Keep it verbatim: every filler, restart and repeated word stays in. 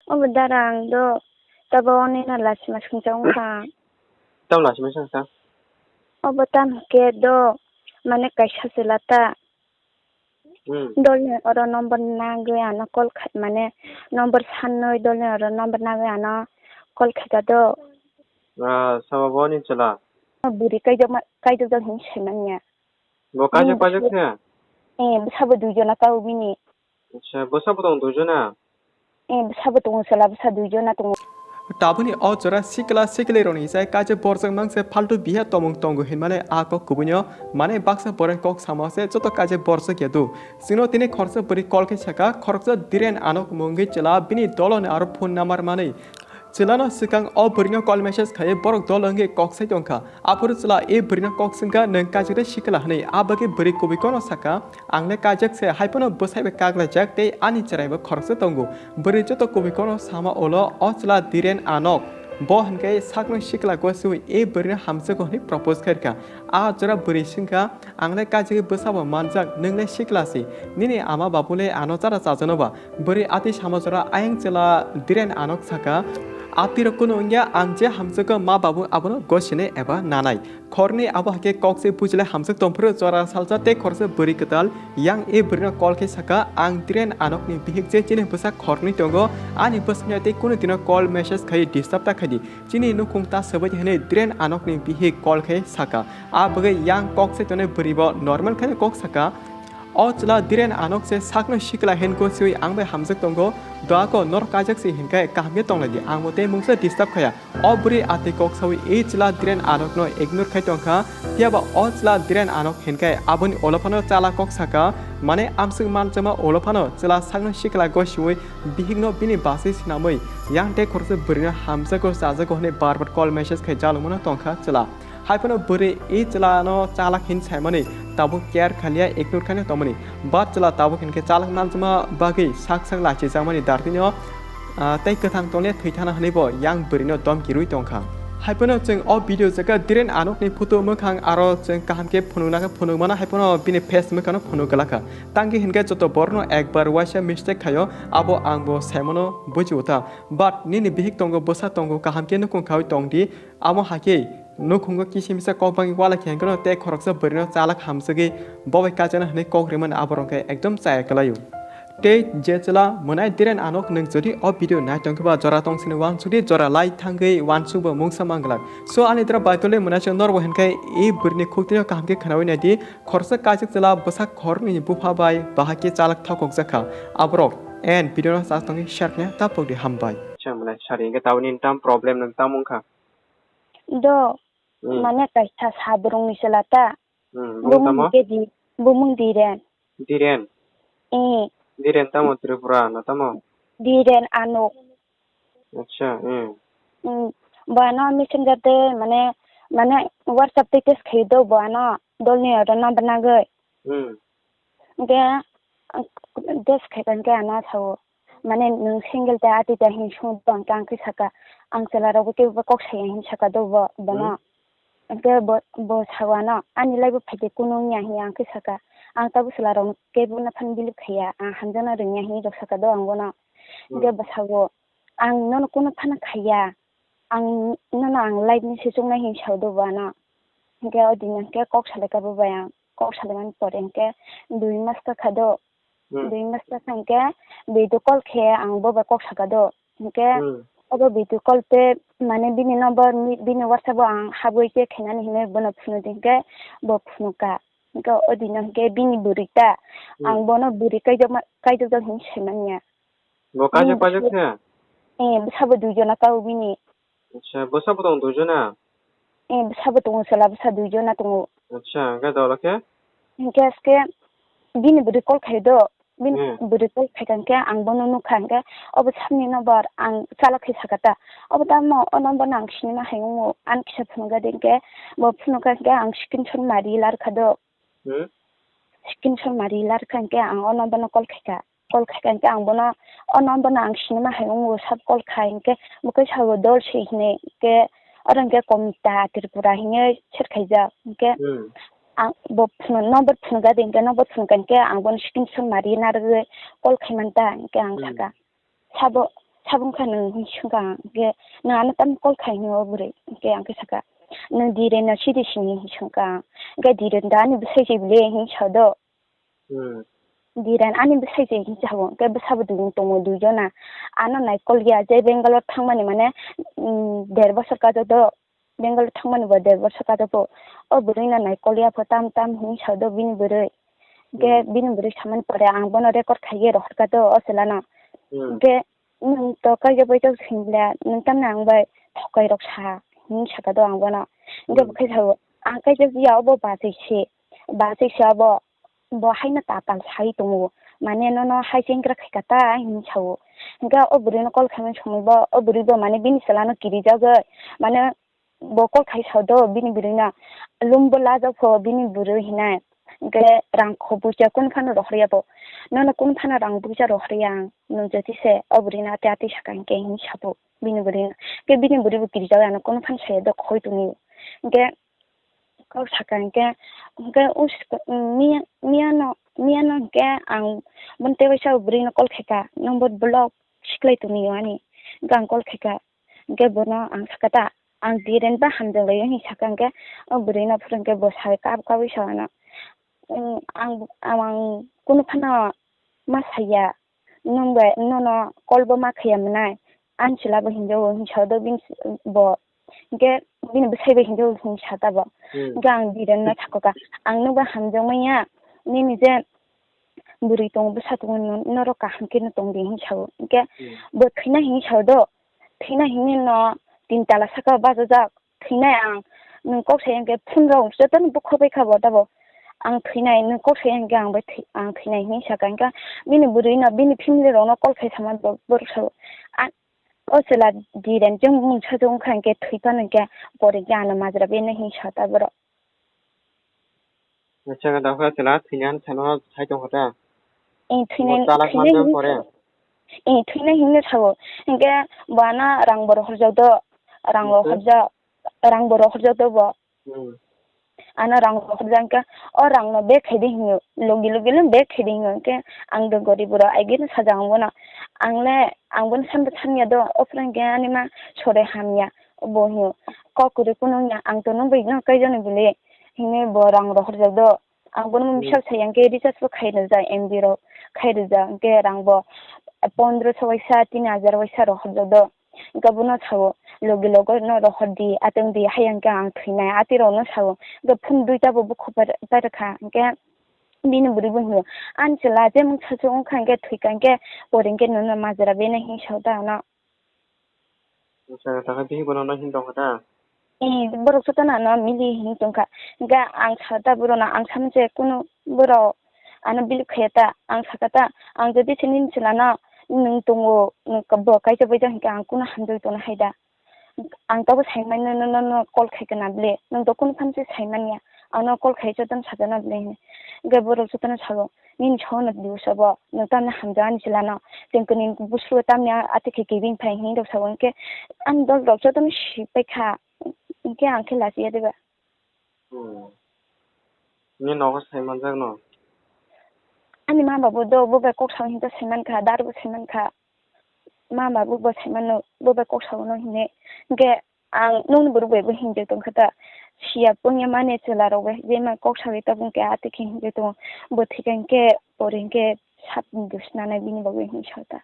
Obo dara ang do tabo oni na lachima sungsa wngkha. Tamo lachima sungsa? Obo tamo khe do mane kaisa chwla ta. Hmm. Dolni oro number nagwi ano call khai mane number sanwi dolni oro number nagwi ano call khaika do. Ah, sabo boni chwla? Bwrwi kaijak ma-, kaijak jak hinwi saimanya. Bo kaijak Hmm. paijak khe? Eh, bwsabo duijona kau bini. Acha, bwsabo tong duijona? Eh, bwsabo tongo chwla bwsa duijona tongo. Tabukni o jora sikla siklirokni jai kaijak borjak mangse phaltu biya tomung tongo hinmale a kok kubuino mane baksa boreng kok samo se joto kaijak borjak ya do. Chwngno tini khoroksa bwrwi call khe saka, khoroksa Dhiren Anok mungwi chwla bini doloni aro phone number manwi. Chwlano swkang o bwrwino call message khai borok dol wngwi kok sai tongkha. Aphuru chwla e bwrwino kok swngkha, "Nwng kaijak de sikla?" hwnwi. A bagwi bwrwi kubui kono saka, "Ang le kaijak se, hai phano bwsai bai kaklaijak tei ani chwrai bo khoroksa tongo." Bwrwi joto kubui kono sama ulo o chwla Dhiren Anok. Bo hwnkhe sakno sikla gosiwi e bwrwino hamjago hwnwi propose khairkha. A jora bwrwi swngkha, "Ang le kaijagwi bwsabo manjak, nwng le sikla si. Nini ama babu le ano chara chajano ba?" Bwrwi atwi sama jora ayang chwla Dhiren Anok saka, "Atwi rok kunu wngya, ang je hamjago ma babu abono gosine eba nanai." Khorni abo hakhe kok se bujile hamjak tongphuru jora salsa tei khoroksa bwrwi kwtal yang e bwrwino call khe saka, "Ang Dhiren Anokni bihik je chini bwsa khorni tongo, ani bwsano tei kunu dino call message khai disturb ta khaidi. Chini nukhung ta swbai di," hwnwi Dhiren Anokni bihik call khe saka. A bagwi yang kok se tonwi bwrwi bo normal khe kok saka. O chwla Dhiren Anok se sakno sikla hen gosiwi ang bai hamjak tongo. Doa ko norok kaijak se hinkhe kaham khe tonglai di. Ang bo tei mungsa disturb khaya. O bwrwi atwi kok sawi e chwla Dhiren Anokno ignore khai tongkha. Phiyaba o chwla Dhiren Anok hinkhe aboni ulo phano chala kok saka. Mane amswk manchama ulo phano chwla sakno sikla gosiwi bihikno bini baswi sinamwi yang tei khoroksa bwrwino hamjago chajago hwnwi bar bar call message khai jalumano tongkha chwla. Hai phano bwrwi e chwlano chalak hin saimani tabuk care khaliya, ignore khaina tongmani. But chwla tabuk hinkhe chalak nanjama bagwi sak sak lachijakmani dartino, ah, tei kwthang tonglia thwi thana hwnwi bo yang bwrwino domki rwi tongkha. Hai phano chwng o video jaga Dhiren Anokni photo mwkhang aro chwng kaham khe phunukna khe phunukmano, hai phano bini face mwkhangno phunuk glakha. Tangwi hinkhe joto borokno ekbar waisa mistake khaio, abo ang bo saimano buji utha. But nini bihik tongo, bwsa tongo, kaham khe nukhung khawi tongdi. Amo hakhe nukhungo kisa misa kok bangwi wala khe hwnkhe no tei khoroksa bwrwino chalak hamjagwi bobai kachana hwnwi kok rimani aborok khe ekdom chaya kwlaio. Tei je chwla mwnai Dhiren Anok nwng jodi o video nai tongkhe ba jora tongsini wansukdi, jora lai thangwi wansukbo mungsa manglak. So ani dra baitole mwnai chwng norbo hinkhe e bwrwini khuktino kaham khe khwnawi naidi, khoroksa kaijak chwla bwsa khoroknwi bupha bai bahai khe chalak thokokjak kha aborok. And video no chas tongwi share khe tapokdi, hambai. Acha mwnai sari hinkhe taboni tam problem nwng tam wngkha? Do, Hmm. Mane kaisa sabrung ni chwla ta. Hmm, bumung bumung tamo? Khe di, bumung Dhiren. Dhiren? Eh. Dhiren tamo Tripura na tamo? Dhiren Anok. Acha, hmm. Hmm. Bo ano messenger de mane, mane WhatsApp te text khai do bo ano dolni oro number nagwi. Hmm. Hwnkhe, ah, test khaikha hwnkhe ano sao, mane nwng single ta atwi ta hinwi sung tong khe ang khe saka, ang chwla rok bo kebo kok saya hinwi saka do bo, bono. Hmm. Hwnkhe bo, bo sao ano, ani life o phaidi kunu wngya hinwi ang khe saka, ang tabuk chwla rok kebo no phano believe khaiya, ang hamjakna rwngya hinwi rok saka do ang bono. Hmm. Hwnkhe bo sao, ang nono kunu phano khaiya, ang nono ang life ni se chuknai hinwi sao do bo ano. Hwnkhe o din hwnkhe kok salai kha bo bai ang. Kok salaimani pore hwnkhe dui mas ta kha do. Hmm. Dui mas ta kha hwnkhe video call khe ang bo bai kok saka do. Hwnkhe Hmm. Obo video call tei mane bini number ni, bini WhatsApp o ang habwi khe khainani hinwi bono phunudi hwnkhe bo phunuka. Hwnkhe o dino hwnkhe bini bwrwi ta Hmm. ang bono bwrwi kaijakma, kaijakjak hinwi saimanya. Bo kaijak Hmm. Paijak khe? Eh, bwsabo dui jona kau bini. Acha, bwsabo tong dui jona? Eh, bwsabo tongo, chwla bwsa dui jona tongo. Acha, hwnkhe dolo khe? Hwnkhe aske bini bwrwi call khai do, bini Hmm. Bwrwi call khai kha hwnkhe ang bono nukha hwnkhe, obo sabni number ang chalak khai saka ta. Obo tamo o number no ang sinima hai wngo, ani kisa phunukha de hwnkhe, bo phunukha hwnkhe ang screenshot ma ree lar kha do. Hmm? Screenshot ma ree lar kha hwnkhe ang o number no call khai kha. Call khai kha hwnkhe ang bono o number no ang sinima hai wngo sab call khai hwnkhe bo khe sao dol se hinwi hwnkhe oro hwnkhe Komita Tripura hinwi set khaijak hwnkhe Hmm. Ang bo phunu-, number phunukha de hwnkhe number phunukha hwnkhe ang bono screenshot ma ree narwgwi call khai manta hwnkhe ang Hmm. Saka. Sabo, Tabuk kha nwng hinwi swngkha ang, hwnkhe nwng ano tamo call khai hwnwi o bwrwi, hwnkhe ang khe sakha, "Nwng Dhiren no sidi sini?" hinwi swngkha ang, hwnkhe Dhiren da ani bwsai se bwle hinwi sa do. Hmm. Dhiren ani bwsai se hinwi sa o, hwnkhe bwsabo dui tongo dui jona, ano nai call ya je Bangalore thangmani mane, um, der bosor kajak do. Bangalore thangmani bo der bosor kajak pho. O bwrwi no nai call ya pho tam tam hinwi sa do bini bwrwi. Hwnkhe Hmm. bini bwrwi samani pore ang bono record khaiye rohorkha do o chwla no. Hmm. Hwnkhe nwng to kaijak baijak sini le, nwng tamni ang bai thokai rok sa hinwi sakha do ang bono. Hwnkhe Hmm. bo khe sao, ang kaijak ya obo bachai se, bachai se obo, bo haino tatal sai tongo. Mane nono hai chengkra khaika ta hinwi sao. Hwnkhe o bwrwi no call khaimani somoi bo, o bwrwi bo mane bini chwla no kirijagwi, mane bo call khai sa do bini bwrwi no, lum bo lajak pho bini bwrwi hinai. Hwnkhe rang kho bucha kunu phano rohor ya bo. Nono kunu phano rang bucha rohor ya ang, nwng jotise o bwrwi no ati ati sakha hwnkhe hinwi sa bo bini bwrwi no. Hwnkhe bini bwrwi bo kirijagwi ano kunu phano saya do khoi tongwi. Hwnkhe kok sakha hwnkhe, hwnkhe us-, miya, miya no, miya no hwnkhe ang bono tei waisa bwrwi no call khaikha, number block siklai tongwi ani, hwnkhe ang call khaikha, hwnkhe bono ang sakha ta, ang Dhiren ba hamjak lai o hinwi sakha hwnkhe, o bwrwi no phuru hwnkhe bo sai kab kabwi sa ano, "Ang, ang, ang kunu phano ma saya, nwng bai nono call bo ma khaiya mwnai, ani chwla bo hinjago," hinwi sa do bini bo, hwnkhe bini bwsai bo hinjago hinwi sa ta bo. Hmm. Hwnkhe ang Dhiren no sakha, "Ang nwng bai hamjak manya, nini je bwrwi tongo bwsa tongo no-, norok kaham khe no tong di," hinwi sa o. Hwnkhe Hmm. bo thwina hinwi sa do, thwina hinwi no tin tala saka bachajak. Thwinai ang, nwng kok sai hwnkhe phone rok jotono bukho bai kha bo tabo. Ang thwinai, nwng kok sai hwnkhe ang bai thwi-, ang thwinai hinwi sakha. Hwnkhe bini bwrwi no, bini family rok no call khai sama bo-, borok sao. A, o chwla Dhiren chwng mungsa chwng wngkha hwnkhe thwi phano hwnkhe pore hwnkhe ano majra bini hinwi sa ta borok. Acha, dakha chwla thwinani sano sai tongkha ta? Eh, thwinai, Bo talak thwinai manjak hinwi pore? Sao. Eh, thwinai hinwi sao. Hwnkhe bo ano rang bo rohorjak do, rang Hwnkhe? Rohorjak, rang bo rohorjak do bo. Hmm. Ano rang rohorjak hwnkhe, o rang no back khaidi hinwi, logi logi no back khaidi hinwi hwnkhe, ang do gorib borok, aigeno sajak ang bono. Ang le, ang bono sanbo sanya do, o phwrwng khe ani ma sore hamya, bo hinwi. Kok kwrwi kunu wngya, ang to nwng bai no kaijaknai bwle, hinwi bo rang rohorjak do. Ang bono Hmm. misa sai hwnkhe recharge bo khai rwjak, M B rok khai rwjak, hwnkhe rang bo pondroso waisa, tin hajar waisa rohorjak do. Hwnkhe bono sao, "Logi logo no rohor di, atwng di, hai hwnkhe ang thwinai," atwi rok no sao. Hwnkhe phone duita bo bukho pai rwkha, hwnkhe bini bwrwi bo hino, "Ani chwla je mungsa se wngkha hwnkhe thwikha hwnkhe pore hwnkhe nono majra bini," hinwi sao ta ano. Acha, takhe bini bono no hin tongkha ta? Eh, borok jotono ano mili hin tongkha. Hwnkhe ang sa ta borok no, ang sa mwnse kunu borok ano believe khaiya ta, ang sakha ta, ang jodi se nini chwla no nwng tongo, nwng bo kaisa baijak hwnkhe ang kunu hamjagwi tongna hai da. Ang tabuk sai mano no, no, no call khai kana bwle, nwng to kunu phan se sai manya, ano call khai jotono sajana bwle hinwi. Hwnkhe borok jotono sao, "Nini sao no diu sabo, nwng tamni hamjak ani chwla no, chwng kwnwi busu tamni ati khe kebeng phai," hinwi rok sao. Hwnkhe ani dol rok jotono sui pai kha, hwnkhe ang khe lachiya deba. Hmm. Nini nogo sai manjak no? Ani ma babu do bo bai kok sao hinwi to sai man kha, dar bo sai man kha. Ma babu bo sai mano, bo bai kok sao no hinwi. Hwnkhe ang nokni borok bai bo hinjak tong kha ta. Siya pungya mani chwla rok bai je ma kok sawi tabuk khe ati khe hinjak tongo. Bo thwikha hwnkhe pore hwnkhe sat dos nanai bini bagwi hinwi sa ta.